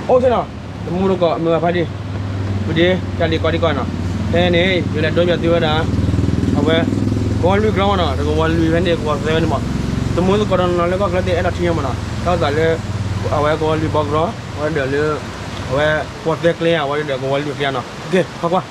အိၣ်ဆ့နီၤ, တမူတကိးမုၢ်ဂၤဖးဒံၣ်, ပဒ့တၢ်လံၤကီးဒံးကီးနီၤ, ဖဲန့ၣ် ယလဲၤဒိပၠးသုဝဲဒၣ် အဝဲ ကဝီၤလွံၢ်ကြီမးနီၤ, တကဝီၤလွံၢ်ဖဲန့ၣ် ကဝီၤသၢဖဲန့ၣ်မး, တမူတကိးဒီးနီၤလၢကီၢ်ချၢသ့ၣ်အဲၣ်ဒိးထံၣ်မးနီၤ, တၢ်အိၣ်သးလၢ အဝဲကဝီၤလွံၢ်ဘီကရီ အဝဲဒၣ်လၢ အဝဲကဝီၤသၢကျဲဧါ အဝဲဒၣ်ကဝီၤလွံၢ်ကျဲနီၤ, ကဲ ခီကွၢ်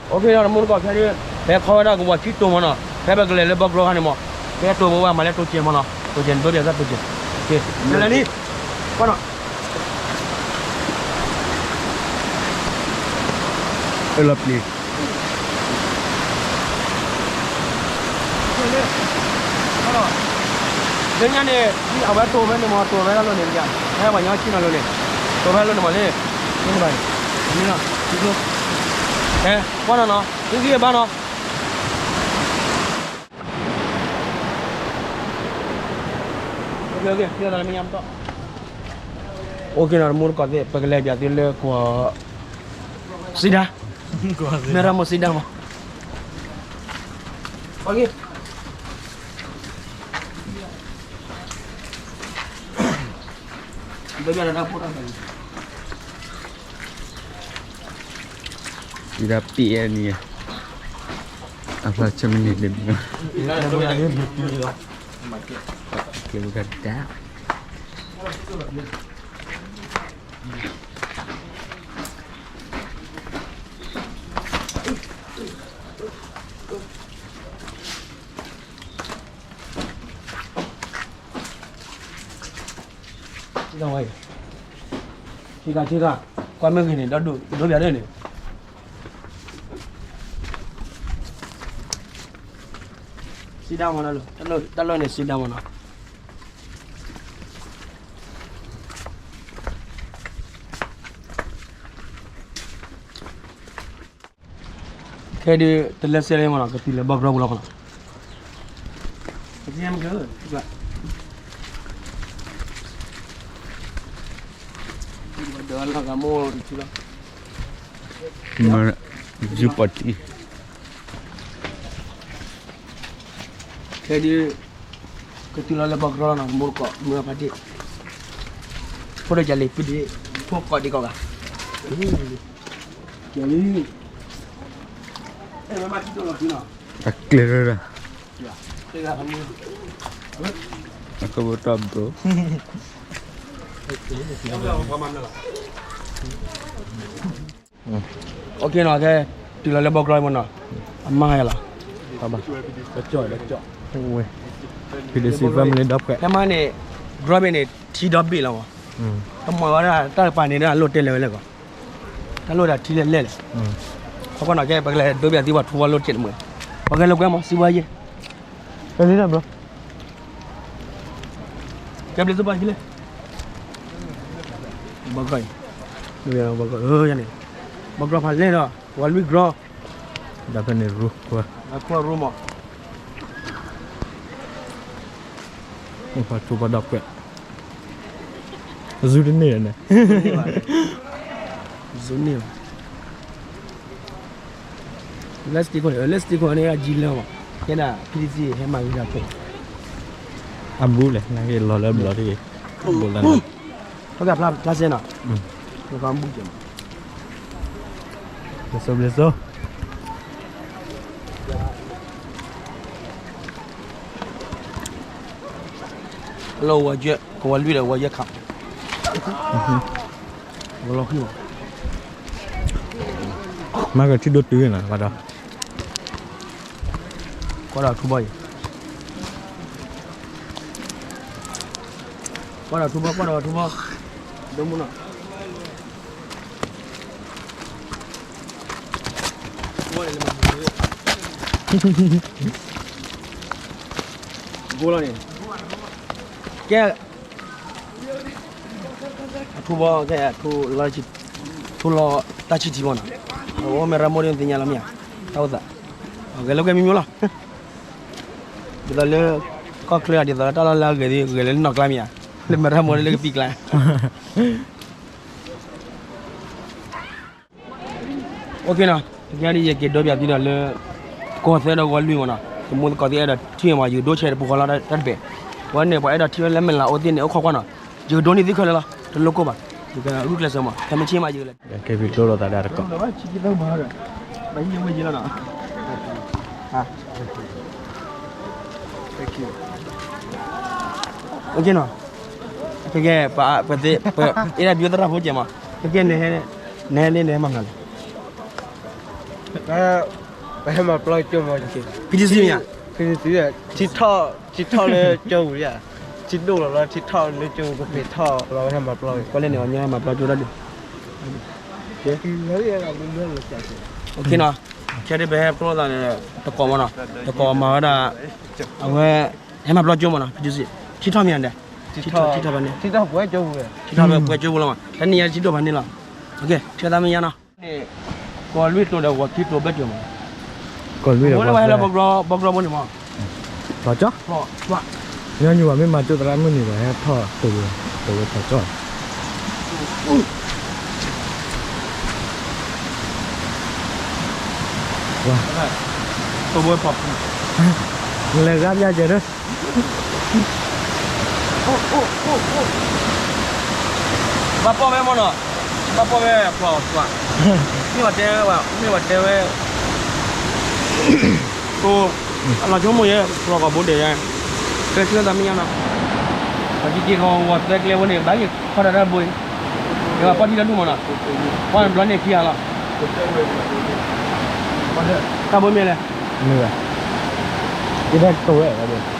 အိၣ်ခ့နီၤ တမူတကိးဖဲဒၣ် ဖဲခီဝဲဒၣ်ကဝီၤခံတိၤမးနီၤ, ဖဲပကလဲၤလၢဘီကရီခါန့ၣ်မး, ဖဲတိၤပဝဲမးလၢတိၤစဲးမးနီၤ, တိၤစဲးန့ၣ် ဒိပၠးသၣ်တိၤစဲး, ကဲ လဲၤလံ, ကွၢ်နီၤ, အၢၣ်လီၤပျံၤ လၢညါန့ၣ် အဝဲတိၤဖဲန့ၣ်မး တိၤဖဲတၢ်လီၢ်န့ၣ် ဖဲပှၤညီဆံနီၤလီၤန့ၣ်, တိၤဖဲလီၢ်န့ၣ်မးလံ, န့ၣ်ဘၣ်, န့ၣ်နီၤ, ကွၢ်နီၤနီၤ သုဂံၢ်ဘါနီၤ, အိၣ်ခ့နီၤ တမူတကိးသ့ၣ် ပကလဲၤပၠးသုလၢကဝီၤ စံဒါ, မဲၢ်ရမိၢ်စံဒါမး, အိၣ်ခ့ ဒိပၠးတၢ်ဖိတၢ်လံၤ, စံဒါပံးအဲန့ၣ်, အဖျါဆၢမနုၤန့ၣ်, ကဲဝဲဒၣ် ဆံးခါ ဆံးခါ, ကွၢ်မ့ၢ်ဂ့ၤန့ၣ် ဒီဒူၣ်ဒိပၠးဒၣ်န့ၣ်, စံဒါမးနီၤ, တၢ်လီၢ်န့ၣ် စံဒါမးနီၤ. ခဲဒုး တလၢစဲလၢမးနီၤ, ကတုၤလၢဘီကရီပူၤလီၤမးနီၤ. ခဲဒုး ကတုၤလီၤလၢဘီကရီလီၤနီၤ, မိၢ်တကိး မုၢ်ဂၤဖးဒံၣ်, ဖိဒိၣ်ကလံၤ ပဒ့ ဖိကိးဒံးကိးဂၤ, ကဲလံ, အကျဲၤရၢ်ရၢ်, အကဘီတၢ်ဘျိ OKနီၤ, ခဲ တုၤလီၤလၢဘီကရီမးနီၤ, အမါယၤလီၤ, ဝဲ ဖံးဒစံး family ဒီဖှဲး, ဟဲမါန့ၣ် ကရီဘ့ၣ်န့ၣ် ထံဒီဘ့ၣ်လီၤမး, တမၤဝဲဒၣ် တၢ်တပၤန့ၣ်ဒၣ် လိၣ်တဲလဲၤဝဲလဲၣ်ကီး, တၢ်လိၣ်ဒၣ်ထံလဲၣ်လဲၣ်လဲၣ်, ဟီကီနီၤ ခဲ ပကလဲၤဒိပၠးသံပှၤထူဘီလိၣ်တကဲးတမုာ်, ပှၤဂဲၤလိာ်ကွဲမး စံးဘှါယဲၢ်, ကဲလံတၢ်ဘျီ ကဲဘျုးသုပှၤဟံးလဲၣ်, ဘီကရီ, ဘီကရီ, န့ၣ်, ဘီကရီဖးလဲၢ်ဒီး ဝၤလွံၢ်ကရီ, ဒီးဖဲန့ၣ်ရူ, ရူမး, ဖးထူဘီဒီဖှဲး, ဇူတန့ၢ်န့ၣ်, ဇူန့ၢ်ဘၣ် လၢစတံခိၣ်န့ၣ်, လၢစတံခိၣ်န့ၣ် အကံလၢမး, ကဲဒၣ် ဖံးဒစံး ဟဲမၤဂ့ၤတၢ်ဖှဲး, အဘူးလဲၣ် နက့ၤလီၤလၢဘျီတဂ့ၤ, ဘိးလၢ, ဖျါစဲနီၤ, နကဘူးကဲမး, ဘျုးစိ ဘျုးစိ လီၤဝဲယဲၢ် ကဝီၤလွံၢ်ဒီးဝဲယဲၢ်ခး, ဝဲလီၤဃံမး, မၤကထံဒိၣ်တုၤနီၤ ဘၣ်ဒီး, ကွၢ်ဒီးထူဘီအံၤ, ကွၢ်ဒီးထူဘီ ကွၢ်ဒီးထူဘီ, ဒိမုၢ်နီၤ ဂိၢ်လီၤန့ၣ်, ကဲ, အထူဘီ ကဲ, ထူလီၤတၢ်ဆံၣ်ထံဘီနီၤ, အဝဲမဲရမိၢ်ဒ်သ့ၣ်ညါလီၤမ့ၢ်ဧါ, တၢ်အိၣ်သး, ဂဲၤလိာ်ကွဲမံၤမံၤလီၤ, ဒ်သိးလၢ ကီၢ်ချၢဒ်သိးလၢတၢ်လီၢ်လၢအဂ့ၤဒီး ဂဲၤလၢနီၢ်ကျါမ့ၢ်ဧါ, လၢမဲရမိၢ်ဒ်လၢကပံာ်ကျါ OKနီၤ, တကဲဒ်ယက့ၤဒိပၠးသုဒီးလၢ ကီၢ်သၢဒီးကီၢ်လွံၢ်မးနီၤ, တမူတကိးသ့ၣ်အဲၣ်ဒိးထံၣ်မး ယကဒိဆဲးတပူၤဃီလီၤတၢ်တဘ့ၣ်, ဝဲန့ၣ် ပှၤအဲၣ်ဒိးထံၣ်ဝဲလၢမဲာ်လးအိၣ်သ့ၣ်န့ၣ် အိၣ်ခိးကွၢ်နီၤ, ယကဒိန့ၢ်သုခဲလၢာ်လီၤ, တလိၣ်ကိၢ်ဘၣ် ဂုာ်ကျဲးစၢးမး ခဲမုၢ်ဆ့ၣ်မးယကလဲၤ ကဲဖံးကျိလီၤသးဒၣ်တကီး ကဲနီၤ ကဲကဲ ပသ့ အ့ဒၣ်ဘျိသရၣ်ဖိကဲမး ကဲကဲ နဟဲလ့နဟဲမၤမနုၤလဲၣ် ပဟဲမၤပျီကၠိမး ဖံတစုညါ ဖံတစု ထံထီၣ် ထံထီၣ်လၢကၠိပူၤဧါ ထံဒိၣ်လီၤလီၤ ထံထီၣ်လၢကၠိပူၤ ကပ့ၤထီၣ်လီၤ ပဟဲမၤပျီ ကွၢ်လၢန့ၣ် အီၤညါမၤပျီကၠိတၢ်ဒုး နီၤ ခဲဒ်ပဟဲပျီသးန့ၣ် တကိးမးနီၤ တကိးမၤဝဲဒၣ် အဝဲ ဟဲမၤပျီကၠိမးနီၤ ဖံတစု ထံထီၣ်မ့ၢ်ဒဲး ထံထီၣ်ဖဲန့ၣ် ထံထီၣ်ပှဲၤကၠိပူၤလီၤမး တနံၤညါထံဒိၣ်ဖဲန့ၣ်လီၤ ကဲ ထံထီၣ်သးမ့ၢ်ညါနီၤ ကီၢ်လွံၢ်တိၤဒီးဂီၤခံတိၤဘၢၣ်စၢၤမး ကီၢ်လွံၢ်ဒီးဂီၤ ဘီကီဘီန့ၣ်မး ထီၣ်ကၠီ ညီနုၢ်ဘၣ်မ့ၢ်မၤကၠိသရၣ်မုၢ်နံၤဘၣ် ဟဲထီၣ်တိၤဝဲ တိၤဝဲထီၣ်ကၠီ ဝါ တိၤဝဲဖီ လဲၤဂၤပျၢ်ကဲဒီး ဘၣ်ပီၢ်ဝဲမ့ၢ်နီၤ ဘၣ်ပီၢ်ဝဲဖျီၣ်သွး မ့ၢ်ဝဲတဲဝဲ မ့ၢ်ဝဲတဲဝဲ အလီၤဆိကမိၣ်ယဲ ဖျီၣ်ကီၢ်ဘိဒဲးယဲ ကဲဆှၢသးမ့ၢ်ညါနီၤ ပှၤတံၤက့ၤကီးဝီၤသၢကျဲဝဲန့ၣ် ဘၣ်ယဲၤခီတၢ်တၢ်ဘိအံၤ ယကပီၢ်ထံတၢ်ဒူၣ်မ့ၢ်နီၤ ပီၢ်ဘျီန့ၣ်ခံဂၤလီၤ တၢ်ဘိမ့ၢ်လဲၣ် မ့ၢ်ဝဲ ယတၢ်တိၤဝဲ မ့ၢ်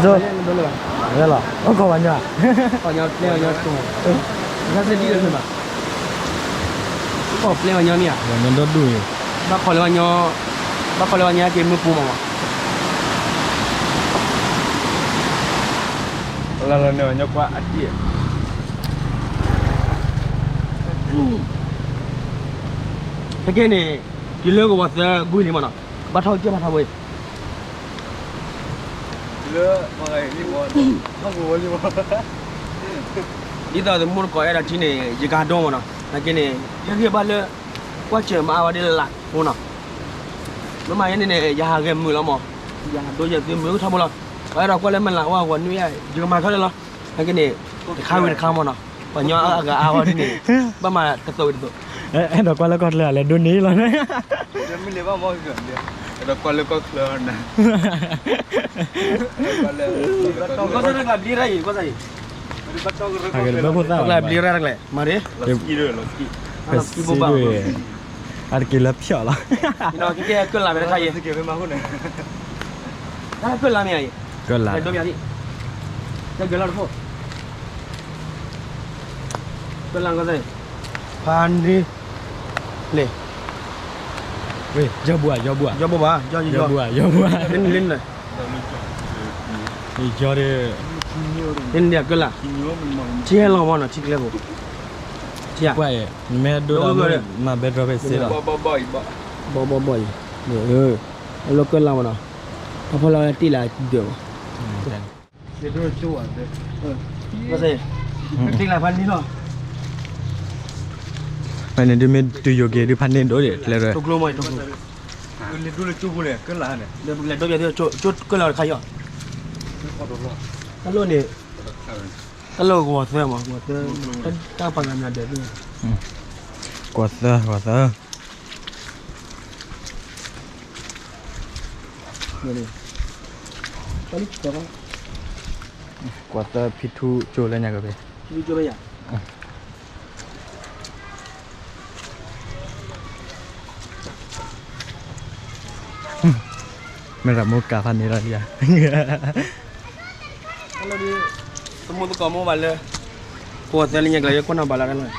ဆိ လၢလီၤ အိၣ်ကီးပှၤညီ ပှၤညီပျဲပှၤညီတိၤ တၢ်သ့ၣ်ဒံၣ်လၢမ့ၢ်ဘၣ် ကီၢ်ပျဲပှၤညီမ့ၢ်ဧါ ပှၤညီဒီဒူၣ်အံၤ ဘၣ်ခီလၢပှၤညီ ဘၣ်ခီလၢပှၤညီက့ၤမုၢ်ပူၤမးမး လၢလၢန့ၣ်ပှၤညီကွၢ်အတံၢ် တက့ၢ်န့ၣ် တုၤလၢကဝီၤသၢကွံာ်လံမ့ၢ်နီၤ ဘၣ်ထီၣ်ကစၢၢ်ဘၣ်ထီၣ်ဝဲ ဒ်သိးသမူတကိးအဲၣ်ဒိးထံန့ၣ် ယကဟးဒိမ့ၢ်နီၤ နာ်က့န့ၣ် ယဂံၢ်ဘၣ်လၢ ကွၢ်စၢၤမၤအါဝဲဒ်လၢလၢ်ဖိနီၤ မ့ၢ်မၤယဲန့ၣ်န့ၣ် ယဟးဂဲၤမုာ်လီၤမး ယဟးဒိယသုမုာ်ထီဘိလီၤ ပှၤအဲၣ်ဒိးကွၢ်လၢမုာ်လၢ်ဝဲဂီၤနွံယဲ ယကမၤခဲလၢာ်လီၤ နာ်က့န့ၣ် တခါဝံၤတခါမ့ၢ်နီၤ ပှၤညီအါဂၤအါဝဲဒ်န့ၣ် ဘၣ်မၤတသိးဝံၤတသိး အဲၣ်ဒိးကွၢ်လၢကီၢ်ချၢလဲၤဒိန့ၣ်လီၤ အဲၣ်ဒိးကွၢ်လၢကီၢ်ချၢ ကီၢ်ဆၢတၢ်ကျါဘျံးရၣ်အံၤ ကီၢ်ဆၢအံၤ တၢ်ကျါဘျံးရၣ်တၢ်ကျါ မၤဒ် ပစံးဒိၣ် အတက့ၤလၢဖျီၣ်လီၤ ကဲကဲကၢၢ်လါဖဲတခါအံၤ ကၢၢ်လါ ကၢၢ်လါ ကၢၢ်လါတခိၣ် ကၢၢ်လါကီၢ်ဆၢ ဖးန့ၢ် လဲၣ် ဝ့ၢ် ယီၤဘှံး ယီၤဘှံး ယီၤဘှံးဘၣ် ယီၤ ယီၤ လ့န့ၣ်လ့န့ၣ် ယီၤဒီး လ့န့ၣ်ကၢၢ်လါ ထံဟဲလီၤမ့ၢ်နီၤ ထံကျဲဖိ ထံ ကွၢ်အံၤ နမ့ၢ်ဒိၣ်ဒီး မၤဘဲဒြီဖဲစ့လီၤ ဘီဘီဘီအံၤ အလီၢ်ကၢၢ်လါမ့ၢ်နီၤ ပှၤဖီလာ်ဝဲတ့ၢ်လၢဒၢးမး တ့ၢ်လၢဖးန့ၢ်လီၤ န့ၣ်ဒုးမ့ၢ်တုၤယိၤက့ၤဒုးဖးန့ၢ်ဒိၣ်ဒံး ကျဲရဲ လဲၤဒိၣ်လၢကၠိပူၤန့ၣ် ကၢၢ်လါန့ၣ် လဲၤဒိၣ်ပျးသ့ၣ်ကၢၢ်လါတခါအံၤ တၢ်လီၢ်န့ၣ် တၢ်လီၢ်ကဝီၤသၢမး ကဝီၤသၢ တၢ်ပှၤကညီဒဲးသ့ၣ် ကဝီၤသၢ ကဝီၤသၢ ကဝီၤသၢဖံထူကၠိလၢညါက့ၤဖဲ မ့ၢ်ရမိၢ်ကၤဖးန့ၣ်လီၤယၤ သမူသကိးမိၢ်ဘၣ်လၢ ကဝီၤသၢလၢညါက့ၤ ယကွၢ်နီၣ်ဘၣ်လၢတၢ်လီၢ်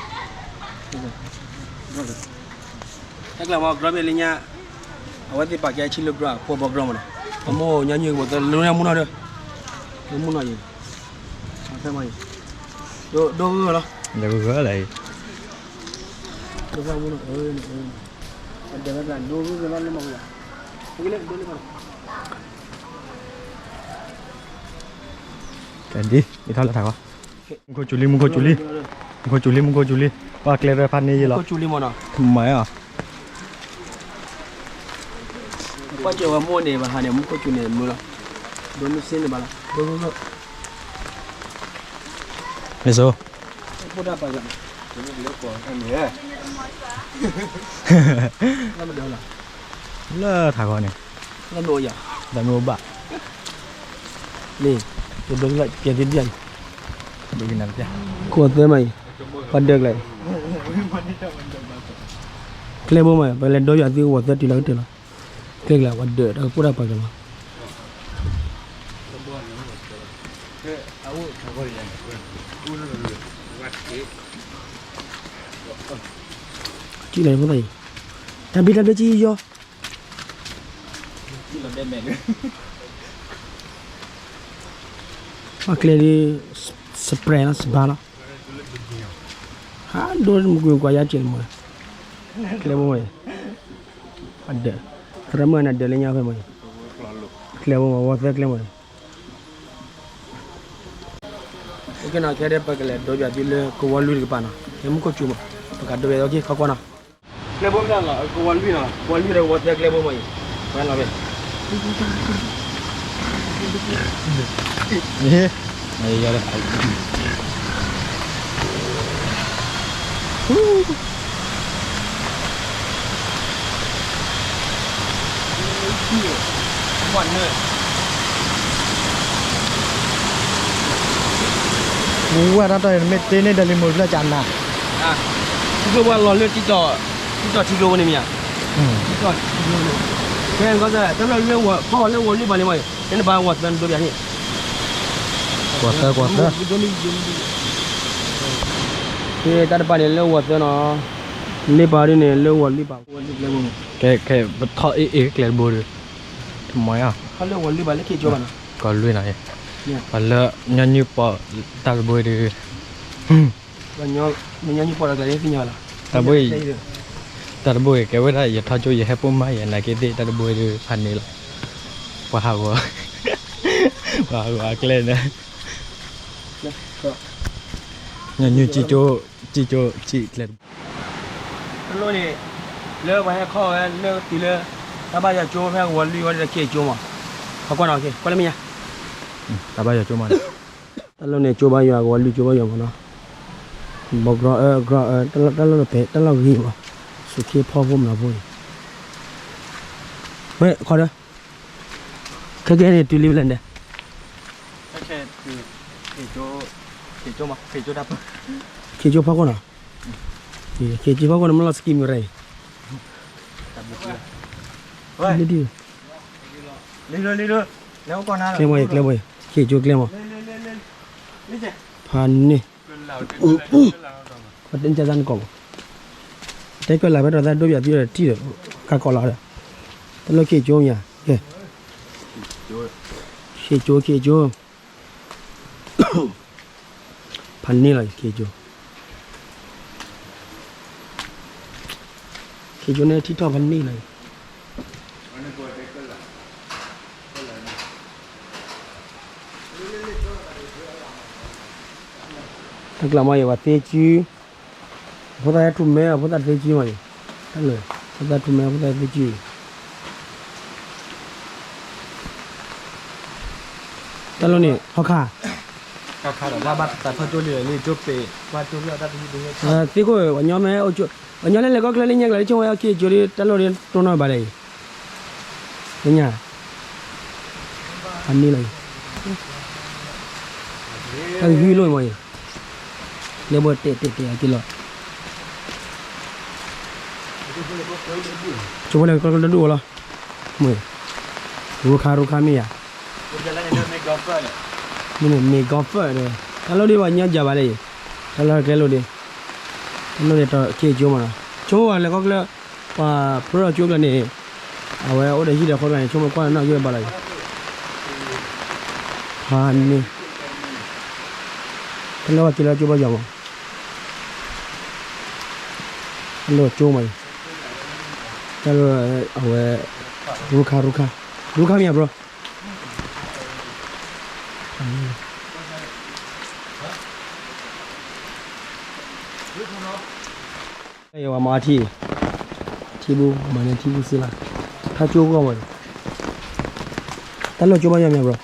တၢ်ကျါမ့ၢ်ကရီဘ့ၣ်လၢညါ အဝဲသ့ၣ်ပာ်ကဲဆံလၢကရီ ဖိဘီကရီမ့ၢ်နီၤ အမိၢ်ညီနုၢ်ကမိၢ်သၢ လၢမူနီၤဒီး လၢမူနီၤအံၤ အဖဲမ့ၢ်အံၤ ဒိဂီၢ်လီၤ ဒိဂီၢ်လီၤအံၤ ဒိဂီၢ်မူနီၤ ဒိဂီၢ်လီၤ ကဲဒ် ယထီၣ်လၢထးဂီၤ မူခိၣ်စူၤလံ မူခိၣ်စူၤလံ မူခိၣ်စူၤလံ မူခိၣ်စူၤလံ ပှၤကျဲရဲဖးန့ၢ်ယံၤလီၤ မ့ၢ်အီၤ ကွၢ်စၢၤဝဲမိၢ်န့ၣ် ပဟးန့ၣ် မူခိၣ်စူၤန့ၣ်မုာ်လီၤ ဒိၣ်မုၢ်စ့န့ၣ်ဘၣ်လီၤ, ဒိၣ်မုၢ်, မ့ၢ်စိ, လၢထးခီန့ၣ်, လၢမ့ၢ်အိၣ်ဘၣ်, န့ၣ်, ကဝီၤသၢမးအံၤ, ပှၤဒၢးကလဲာ်, ကျဲဘိမး ပလဲၤဒိယွၤသံကဝီၤသၢတုၤလီၤကတၢၢ်လီၤ, ကျဲကလဲာ်ပှၤဒၢးတၢ်ကပိၢ်တၢ်ပှၤကလဲာ်လီၤ. ထံၣ်လီၤဖိသၣ်အံၤ, တၢ်ဘျ့တၢ်ဘျ့ကံယီ, အကျဲဒ်, စပဲလီၤ စဘါလီၤ, ဟးဒိမုၢ်ကွံာ်ကွၢ်ယါက့ၤမး, ကျဲဘိမး, အဒၢး, သရၣ်မုၣ်အနၢ်ဒၢးလၢညါဖဲမး, ကျဲဘိမး ဝီၤသၢကျဲမး ကဲနီၤ ခဲဒၣ်ပကလဲၤဒိယွၤသံလၢကဝီၤလွံၢ်တကပၤနီၤ, ဟဲမူခိၣ်စူၤမး, ပကဒိယွၤသံခီကွၢ်နီၤ, ကျဲဘိမးလီၤ ကဝီၤလွံၢ်နီၤ, ကဝီၤလွံၢ်ဒီးကဝီၤသၢကျဲဘိမးအံၤ, ဝဲလီၤဖဲ ဝဲတၢ်တီၢ်အံၤ နမ့ၢ်တ့န့ၢ်ဒီးလံာ်မိၢ်ဖျၢၣ်ကနၤ, ထံကျိပှၤလီၤလၢ TikTok, TikTok ထံကျိဝဲန့ၣ်မ့ၢ်ဧါ, ဖဲတၢ်လီၢ်လၢဝီၤဖီၣ်လၢဝီၤလွံၢ်ပၤန့ၣ်မ့ၢ်, နဘၣ်ဝီၤသၢနဒိယၤန့ၣ်, ကွၢ်သၢကွၢ်သၢ, တၢ်တပၤန့ၣ်လၢဝီၤသၢနီၤ, လ့ပၤဒ်န့ၣ်လၢဝီၤလွံၢ်ပၤ, ကဲ ကဲ ပထီၣ်အ့ၣ်အ့ၣ်ကျဲတဘိဒီး, တမီၤယါ, ကီၢ်လွံၢ်နီၤ, ပှၤလၢညီနုၢ်ပီၢ်တၢ်တဘိဒီး, တၢ်တဘိအံၤ, တၢ်တဘိအံၤ ကဲဝဲဒၣ် ယထီၣ်ကၠိ ယဟဲပိာ်မၢ်ယဲ နာ်က့သ့ၣ်တၢ်တဘိဒီး ဖးန့ၣ်လီၤ, ပှၤဟးဂီၤ, ပှၤဟးဂီၤအကျဲန့ၣ်, ညီနုၢ်ကံၢ်ကၠိ, ကံၢ်ကၠိ ကံၢ်ကျဲတဘိ တၢ်လီၢ်န့ၣ်, လၢပှၤဟဲခီဝဲလၢတုၤလၢ, တၢ်ဘၣ်ယွၤကၠိဖဲကဝီၤလွံၢ်ဝဲဒီးခ့ကၠိမး, ခီကွၢ်နီၤ ကွၢ်လၢမဲာ်ညါ, တၢ်ဘၣ်ယွၤကၠိမး, တၢ်လီၢ်န့ၣ်ကၠိဘၣ်ယွၤ ကဝီၤလွံၢ်ကၠိဘၣ်ယွၤမးနီၤ, ဘီကရီအၢကရီအၢ တၢ်လီၢ်ဖဲ တၢ်လီၢ်ဂ့ၤမး, စူးခ့ဖီဖိမးနီၤဖိအံၤ, ဝဲခီဒီး, ခဲကဲန့ၣ်တုၤလံဖဲလဲၣ်န့ၣ်, ခ့ကၠိဖီခိၣ်နီၤ, ခ့ကၠိဖီခိၣ်န့ၣ် မ့ၢ်လီၤစကံမ့ၢ်ရၣ်အံၤ, လံဒံ, ကျဲမ့ၢ်အံၤ ကျဲမ့ၢ်အံၤ ခ့ကၠိကျဲမး, ဖးန့ၢ်, ပတဲကၢ်သးနကိးမး, တဲကၢ်လၢ်ဖဲဒီးသးဒိၣ်ယၤသံဒီးထံၣ်ဒီး, ကၢ်ကိးလီၤဒီး, တၢ်လီၢ်ခ့ကၠိမ့ၢ်ဧါ, ခ့ကၠိ ခ့ကၠိ ဖးန့ၢ်လီၤ ခ့ကၠိ, ခ့ကၠိန့ၣ်ထံထီၣ်ဖးန့ၢ်လီၤ, တၢ်ကျးမ့ၢ်အံၤ ပှၤသ့ကၠူ, အဖိသၣ်ဟဲထူၣ်မဲ အဖိသၣ်သ့ကၠူမ့ၢ်အံၤ, တၢ်လၢ, ဖိသၣ်ထူၣ်မဲ အဖိသၣ်သ့ကၠူ, တၢ်လီၢ်န့ၣ် ဟီခါ, သ့ၣ်ခိၣ် ပှၤညီမ့ၢ်အိၣ်ကၠိ, ပှၤညီလၢလဲၤကီၢ်ချၢလၢညါကျါလၢဆိဝဲအီၤခ့ကၠိဒီး တၢ်လီၢ်ဒီးတိၢ်နီၣ်ဘၣ်လၢအံၤ, လၢညါ, ဖးန့ၢ်လီၤအံၤ, တၢ်ကဟုလိၣ်မ့ၢ်အံၤ, လၢဘၣ်တဲာ်တဲာ်တဲာ်အက့ၤလီၤ, ဆိဝဲလၢကီၢ်တဒူၣ်အီၤလီၤ, မ့ၢ်, ရူခါရူခါမ့ၢ်ဧါ, မ့ၢ်ဂီၤဖၢၣ်ဒီး, တၢ်လီၢ်ဒ်ပှၤညီယၤဘၣ်လၢအံၤ, တၢ်လီၢ်ကျဲလိာ်ဒ်, တၢ်လီၢ်န့ၣ်ခ့ကၠိမ့ၢ်နီၤ, ဆိဝဲလဲၤကီၢ်ချၢ, ပှၤဖျိထီၣ်ကၠိကျါန့ၣ်, အဝဲအိၣ်ဒီးဟံၣ်ဒီးဃီကျါန့ၣ် ဆိကမိၣ်ကွၢ်နီၣ်ယိဘၣ်လီၤအံၤ, ဖးန့ၢ်, တၢ်လီၢ်ဝဲက့ၤလၢကၠိဘၣ်ယွၤမး, တၢ်လီၢ်ကၠိမးအံၤ, တၢ်လီၢ်အဝဲ, ရူခါရူခါ, ရူခါမ့ၢ်ဧါ bro, ယဝၤမၤထံ, ထံဘူမၤန့ၢ်ထံဘူစ့လီၤ, ထါကၠိဂီၢ်မး, တၢ်လီၢ်ကၠိဘၣ်ယွၤမ့ၢ် bro.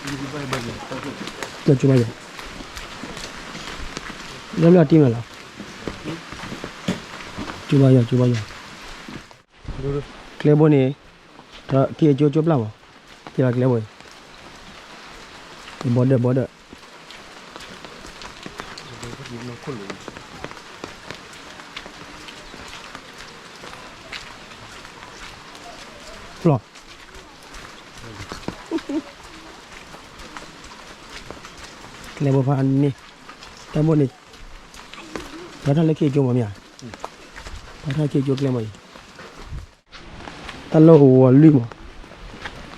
လၢကၠိဘၣ်ယီၤ, လၢဘျီတံၢ်မးလီၤ, ကၠိဘၣ်ယီၤ ကၠိဘၣ်ယီၤ, ကျဲဘိန့ၣ်, က့ၤကၠိကၠိပျၢ်မး, က့ၤလီၤကျဲဘိအံၤ, ဘီဒၢၣ်ဘီဒၢၣ် လီၤ, ကျဲဘိဖးန့ၣ်, တၢ်ဘိန့ၣ်, ပှၤထီၣ်လၢခ့ကၠိမးမ့ၢ်ဧါ, ပှၤထီၣ်ခ့ကၠိကျဲမးအံၤ, တၢ်လီၢ်ကဝီၤလွံၢ်မး,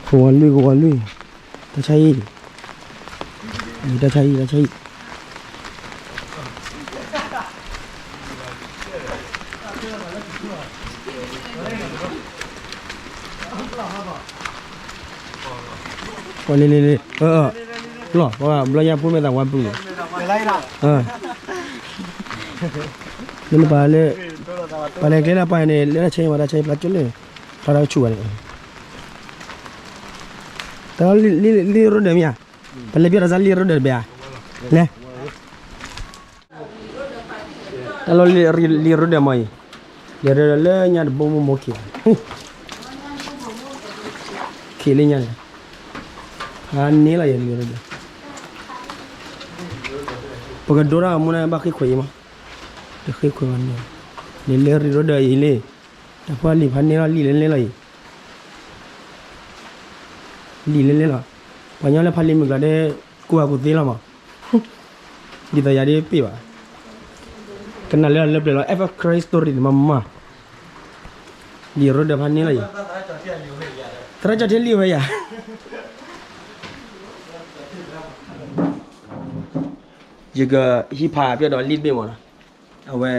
ကဝီၤလွံၢ် ကဝီၤလွံၢ်, တၢ်ဆါဟံၣ်, တၢ်ဆါဟံၣ် တၢ်ဆါဟံၣ် လံၤလံၤလံၤ, လီၤ ပှၤဘျီညါဖိမ့ၢ်သးဝါပုၢ်န့ၣ်, လၢနပာ်လၢ, ပာ်လဲၤကျဲလၢပှၤန့ၣ် လၢတၢ်ဆါဟံၣ်မး တၢ်ဆါဟံၣ်ပျၢ်ကၠိလၢ, ထီၣ်တၢ်ကဆူၣ်ဘၣ်န့ၣ်, တၢ်လံၣ်ရိဒၢၣ်မ့ၢ်ဧါ, ပလဲၤပျၢ်တၢ်စၢ်လံၣ်ရိဒၢၣ်တဘ့ၣ်ဧါ, လဲၤ တၢ်လီၢ်လံၣ်ရိဒၢၣ်မ့ၢ်အံၤ, လံၣ်ရိဒၢၣ်လၢညါတဘိမိၢ်မိၢ်ခံ, ခံလၢညါန့ၣ်, ဖးန့ၢ်လီၤယံၤလံၣ်ရိဒၢၣ်, ပကဒိတၢ်မူန့ၣ် ဘၣ်ဃ့ခွဲးအံၤမး, တဃ့ခွဲးဘၣ်န့ၣ်, လံၣ်လၢရံၣ်ရိဒၢၣ်အံၤလံ, တၢ်ဖီလံၣ်ဖးန့ၢ်လီၤ လံၣ်လဲၤလဲၤလီၤအံၤ, လံၣ်လဲၤလဲၤလီၤ, ပှၤညီလၢဖးလံၣ်မုၢ်ကျါဒီး, ကိးဂၤကိးသ့လီၤမး ဒ်သိးယၤဒ်ပ့ၢ်ဘၣ်, ကနၣ်လၢလၢပျၢၤလီၤ F F Christ story န့ၣ်မးမး, လံၣ်ရိဒၢၣ်ဖးန့ၢ်လီၤအံၤ, သရၣ်ကၠီထံလံၣ်ဝဲယၤ, ယကဟံးဖးပၠၢ်ဒီးလံၣ်တဘ့ၣ်မးနီၤ, အဝဲ,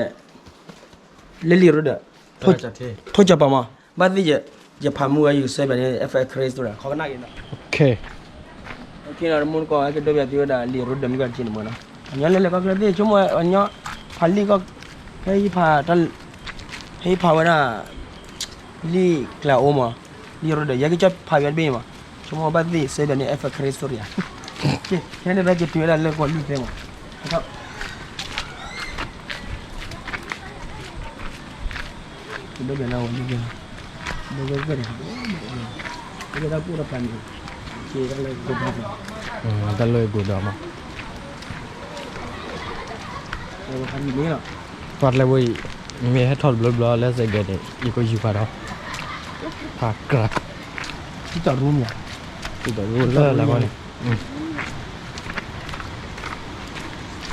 လၢလံၣ်ရိဒၢၣ်, ထိၣ်ကၠီၤပၤမး, ဘၣ်သ့ၣ်ယ, ယဖးမူဝဲယကစၢ်ဘၣ်န့ၣ် F F Christ story ခီကနၣ်က့ၤနီၤ, တမူတကိးကဒိပယၤသ့ဝဲဒၣ်လံၣ်ရိဒၢၣ်မုၢ်ကၢ်တက့ၢ်န့ၣ်မးနီၤ, အညီလၢလဲၤခီကျၢၢ်သ့ၣ် ဆိကမိၣ်အညီ, ဖးလံၣ်ကီၢ်, ဟဲဟံးဖး, ဟဲဟံးဖးဝဲဒၣ်, လံၣ်ကျဲအိၣ်မး, လံၣ်ရိဒၢၣ် ယဲကစၢ်ဖးပၠၢ်တဘ့ၣ်မး, ဆိကမိၣ်ဘၣ်သ့ၣ်ယကစၢ်ဘၣ်န့ၣ် F F Christ story ဧါ, ခဲန့ၣ်ဖဲက့ၤတုၤဝဲဒၣ်လၢကီၢ်လံၣ်သ့ၣ်မး, တၢ်လၢယကိးဒီးမး, ပှၤကျဲဝဲအံၤ, မ့ၢ်ဟဲထီၣ်တဘျီဘျီလၢစဲးကဲၤန့ၣ် ယကယူၤဖးဒီး, ဖးကြၢး, တံၢ်တရူမး, တံၢ်တရူလၢလၢ်န့ၣ်,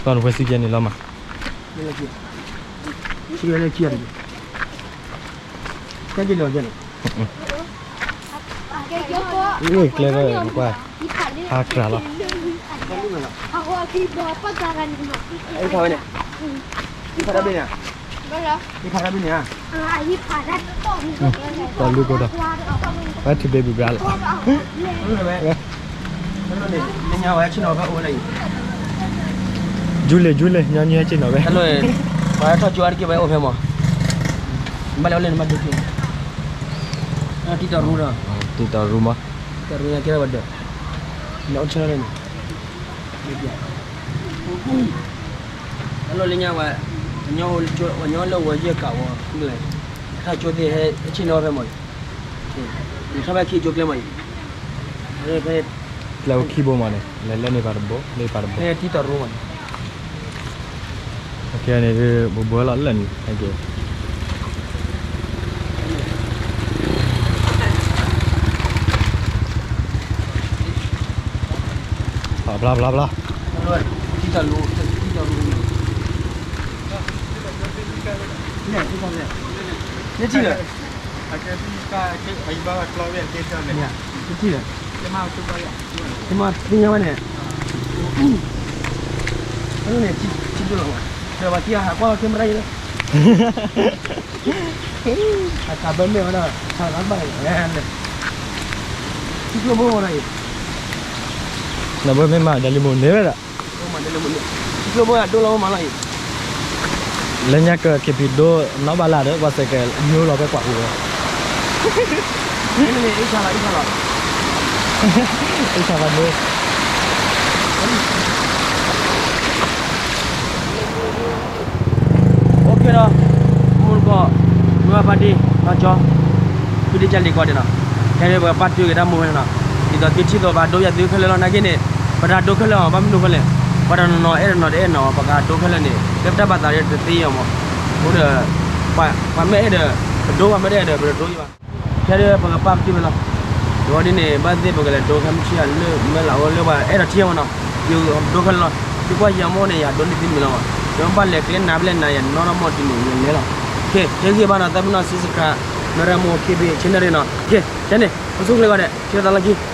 ပှၤနဝဲစံကဲၤန့ၣ်လီၤမး, ကျဲကလီၤ, ကျဲကလီၤ, ဖးကြၢးလီၤ, ဟံးဖးဝဲန့ၣ်, ဟံးဖးတၢ်ဘ့ၣ်န့ၣ်, ဟံးဖးတၢ်ဘ့ၣ်န့ၣ်ဧါ, ပှၤလူကိးဒီး, ဝဲထံဘ့ၣ်ဘုဘျါလီၤ, လၢညါဝဲဆ့ၣ်နီၤဖဲအိၣ်ဝဲလၢအံၤ, ယူၤလ့ၤ ယူၤလ့ၤ ညီနုၢ်ဟဲဆ့ၣ်နီၤဖဲ, ပှၤထီၣ်ကၠိအါတက့ၢ်ဝဲအိၣ်ဖဲမး, ဘၣ်လဲၤအိၣ်လၢနမါဒိၣ်က့ၢ်, တံၢ်တရူဒီး, တံၢ်တရူမး, တံၢ်တရူညါကဲထီၣ်ဝဲဒီး, လဲၤအိၣ်ဆၢလၢန့ၣ်, တၢ်လီၢ်လၢညါဝဲ, ပှၤညီလၢဝဲယဲၢ်ကးဝဲ, ထီၣ်ကၠိသ့ၣ်ဟဲဆ့ၣ်နီၤဖဲမးအံၤ, ထီၣ်ဖဲခံကၠိကျဲမးအံၤ, ဖဲ, ကျဲအိၣ်ခံဘိမးန့ၣ် လဲၤလၢန့ၣ်ဖးတဘိ လၢဖးတဘိ, ဖဲတံၢ်တရူမးန့ၣ်, န့ၣ်, ဘိဘိလီၤလၢန့ၣ်, ဘျါဘျါဘျါ, နထံၣ်လၢ, နထံၣ်လၢ, မ့ၢ်သ့ၣ်ညါဝဲန့ၣ်, န့ၣ်, ထံၣ်ဒိၣ်လီၤ, ဒီးပှၤထံၣ်အဟးကွၢ်လီၤ camera ယဲလၢ, အကးဘၢမ့ၢ်ဝဲဒၣ်, ထံကျိဘိမးလီၤအံၤ, နဘၢမ့ၢ်မၤဒ်လံမုၢ်န့ၣ်ဝဲဒၣ် ထံကျိဘိအဒိၣ်လီၤမးလီၤအံၤ, လၢညါက က့ၤဖံးဒိၣ်နီၢ်ဘၣ်လၢ်ဒီး ပှၤစဲးကဲၤညိလီၤဖဲကွၢ်ပူၤဝဲ, အ့ၣ်ဆါလီၤ, အ့ၣ်ဆါလီၤ, အ့ၣ်ဆါဘၣ်ဒိၣ် ဘၣ်ဒ့ နီၢ်ကၠီ ဖုဒ့ကၢ်လံၤကီးဒဲးနီၤ, ခဲအံၤပကပာ်တ့ၢ်က့ၤတၢ်မူဝဲနီၤ, ဒ်သိးသုထံၣ်သိးပှၤဒိယၤသုခဲလၢာ်လီၤ နာ်က့န့ၣ်, ပတၢ်ဒိခဲလၢာ်အီၤ ဘၣ်မနုၤဃိလဲၣ်, ပှၤတနီၤနီၤအဲၣ်တနီၤတအဲၣ်နီၤ ပှၤကဒိခဲလၢာ်န့ၣ် လၢပတၢ်ဘၣ်သးဒီးတသ့အီၤမး, အဃိဒီး ပှၤမ့ၢ်အဲၣ်ဒီး ပဒိ ပှၤမ့ၢ်တအဲၣ်ဒီး ပတဒိယၤဘၣ်. ခဲအံၤပကပာ်ပတုာ်ဝဲလီၤ, ဒီးဒ်န့ၣ် ဘၣ်သ့ၣ်ပကလဲၤဒိခဲမုၢ်ဆ့ၣ်ယၤလၢမဲၢ်လးအိၣ်လၢပှၤအဲၣ်ဒိးထံမးနီၤ, ယဒိခဲလၢာ်လီၤ, သုကွၢ်ယၤမိၢ်န့ၣ် ယၤဒိန့ၢ်သုမံၤလီၤမး, ယမ့ၢ်ဘၣ်လဲၤကျဲနၤဖဲလဲၣ်နၤ ယနီၢ်နီၢ်မီၢ်ဒ်န့ၣ် ယလဲၤလီၤ, ကဲက့ၤဘၣ်နီၤ သးပ့ၤနီၣ် subscribe မ့ၢ်ရၢမိၢ် KB channel နီၤ, ကဲ ကဲန့ၣ် ပဆိၣ်ချ့ဂီၤဒဲး ဆၢသးလီက့ၤ